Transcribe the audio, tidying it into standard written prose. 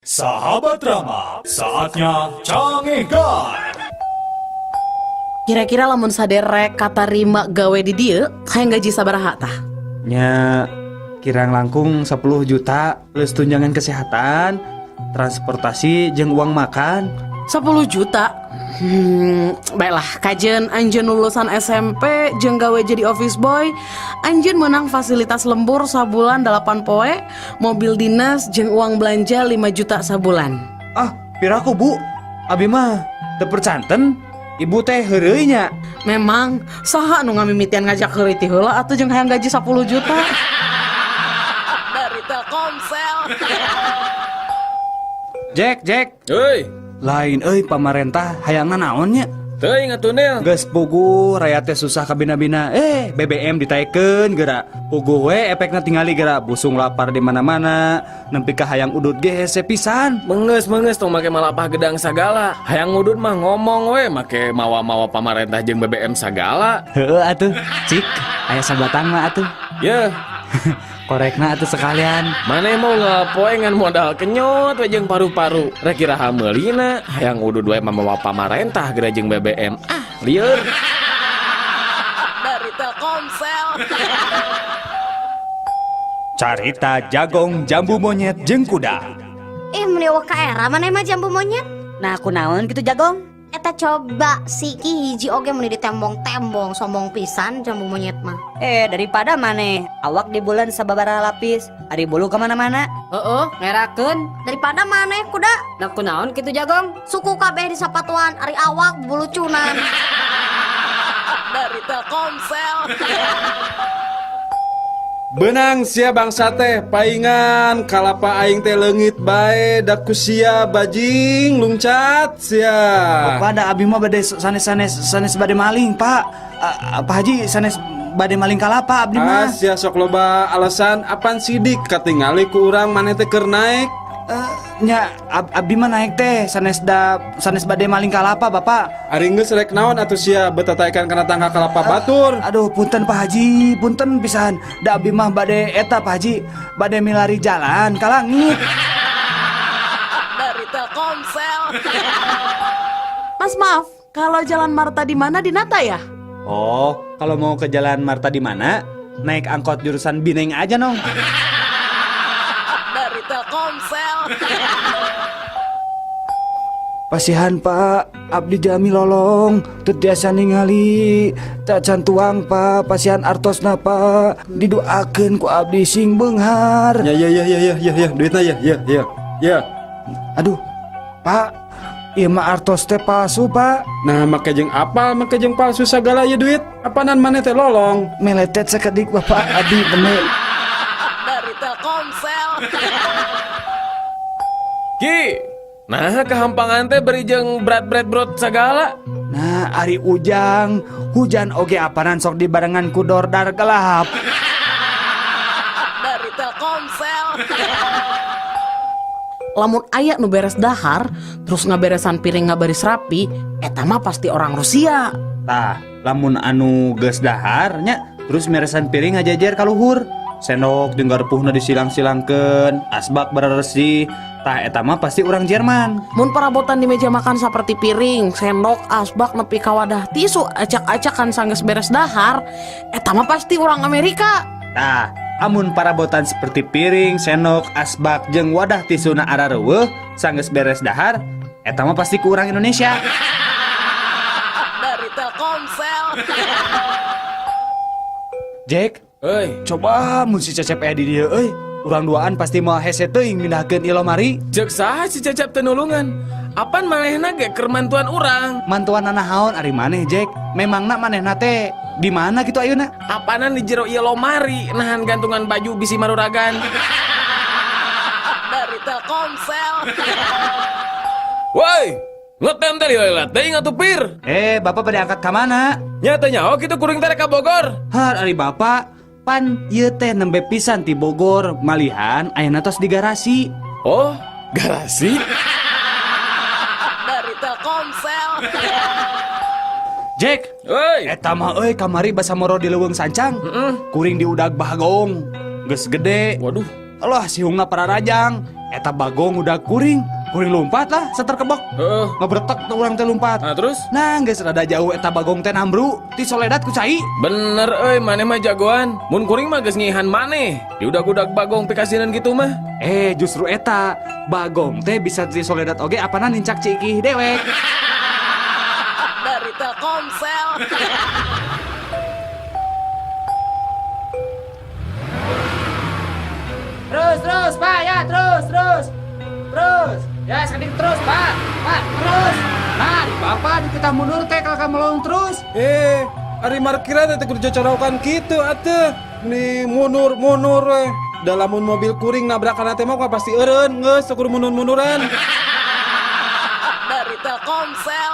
Sahabat Rama, saatnya Cangehgar. Kira-kira lamun saderek katarima gawe di dieu, hayang gaji sabaraha tah? Nya, kirang langkung 10 juta plus tunjangan kesehatan, transportasi, jeung uang makan. 10 juta. Baiklah, kajeun anjeun lulusan SMP jeung gawe jadi office boy, anjeun menang fasilitas lembur sabulan 8 poe, mobil dinas jeung uang belanja 5 juta sabulan. Ah, piraku, Bu? Abi mah teu percanten. Ibu teh heureuy nya. Memang saha nu ngamimitian ngajak heureuy ti heula atuh jeung hayang gaji 10 juta? Dari Telkomsel. Jack, Jack. Hei, Lain euy, pamarentah hayangna naon nya? Teuing atuh, Nel. Geus puguh rakyat teh susah kabina-bina. Eh, BBM ditaekeun geura. Puguh we efekna tingali geura busung lapar di mana-mana. Nempi ka hayang udud ge hese pisan. Menges menges, tong make malapah gedang sagala. Hayang ngudud mah ngomong we, make mawa-mawa pamarentah jeung BBM sagala. Heeh atuh, cik, aya sabatang mah atuh. Yeuh, Korekna atuh sekalian. Maneh mau ngapoe ngan modal kenyot we jeung paru-paru. Rek iraha meulina, hayang udud we mawa pamarentah geura jeung BBM. Ah, lieur. Dari Telkomsel. Carita jagong, jambu monyet jeung kuda. Ih, meni euweuh kaera maneh mah, jambu monyet. Nah, aku naon gitu, jagong? Eta coba siki hiji oge meni ditembong-tembong, sombong pisan jambu monyet mah. Eh, daripada maneh awak di bulan sababaraha lapis, ari bulu kemana-mana. Heeh, ngerakeun. Daripada maneh, kuda. Nah, kunaon kitu, jagong? Suku kabeh di sapatuan, ari awak bulucunan. Dari Telkomsel. Benang sia bangsa teh, paingan kalapa aing teh leungit bae da ku sia, bajing lungcat sia. Bapak, da abi mah bade sanes sanes sanes bade maling, Pak. Ah, Pak Haji, sanes bade maling kalapa abdi Ah, mah. sia sok loba alasan, apan sidik katingali ku urang maneh teh keur naik. Eh, nya abdi mah naik teh sanes da sanes bade maling kalapa, Bapak. Ari geus rek naon atuh sia betataekan kana tangka kalapa batur? Aduh, punten, Pak Haji, punten pisan. Da abdi mah bade eta, Pak Haji, bade milari jalan ka langit. Dari Telkomsel. Mas, maaf, kalau Jalan Marta di mana di Nata ya? Oh, kalau mau ke Jalan Marta di mana? Naik angkot jurusan Bineng aja, nong. Dari Telkomsel. Pasihan, Pak, abdi jalmi lolong, teu tiasa ningali, tacan tuang, Pak, pasihan artosna, Pak, didoakeun ku abdi sing beunghar. Ya ya ya ya ya ya ya, duitna ya ya ya. Ya. Aduh, Pak, ieu mah artos teh palsu, Pak. Nah, make jeung apal, make jeung palsu sagala ieu duit. Apanan maneh teh lolong? Meletet sakedik, Bapak, abdi bener. Dari Telkomsel. Ki, nah kehampangan teh beri jeung berat-berat brot sagala. Nah, ari ujang, hujan oge apanan sok dibarengan ku dordar gelap. Dari Telkomsel. Lamun aya nu beres dahar, terus ngaberesan piring ngabaris rapi, eta mah pasti orang Rusia. Tah, lamun anu geus dahar nya, terus meresan piring ngajajer ka luhur. Sendok jeung garpuhna disilang-silangkeun, asbak beresih. Tah, eta mah pasti orang Jerman. Mun perabotan di meja makan seperti piring, sendok, asbak nepi ka wadah tisu acak-acakan sanggeus beres dahar, eta mah pasti orang Amerika. Tah, amun parabotan seperti piring, sendok, asbak jeung wadah tisuna arareuweuh sanggeus beres dahar, eta mah pasti ku urang Indonesia. Dari Telkomsel. Jack, Euy, coba mun si Cecep aya di dieu euy. Urang duaan pasti moal hese teuing mindahkeun ieu lomari. Ceuk saha si Cecep teu nulungan? Apan manehna ge keur mantuan urang? Mantuan naon ari maneh, Jack? Memangna manehna teh di mana gitu ayeuna? Apanan di jero ieu lomari nahan gantungan baju bisi maruragan. Dari Telkomsel. Woi, ngetem teh lila teuing atuh, Pir. Eh, Bapak pada angkat ka mana? Nya teh nyaho kitu kuring teh rek ka Bogor. Har, ari Bapak pan ieu teh nembe pisan ti Bogor, malihan ayeuna tos di garasi. Oh, garasi? Dari Telkomsel. Jack, Woi, eta mah euy, kamari basa moro di leuweung sancang. Kuring diudag bagong. Geus gede. Waduh. Allah sihungna pararajang. Eta bagong udah kuring, kuring lompat lah saterkebok. Heeh. Ngebretek tuh urang teh lompat. Nah, terus? Nah, geus rada jauh eta bagong teh nambru, tisoledat ku cai. Bener euy, maneh mah jagoan. Mun kuring mah geus ngihan maneh. Diudag-udag bagong pikasinan gitu mah. Eh, justru eta bagong teh bisa tisoledat oge apana nincak cikih dewek. Dari Telkomsel. Terus, terus, Pak, ya, terus, terus. Terus. Ya, sedikit terus, Pak. Pak, terus. Nah, di Bapak di kita mundur teh kalau kamu melong terus. Eh, ari markiran teh kudu cocorokan kitu atuh. Nih mundur-mundur we. Da lamun mobil kuring nabrakan teh mah pasti eureun geus teu kudu mundur-munduran. Dari Telkomsel.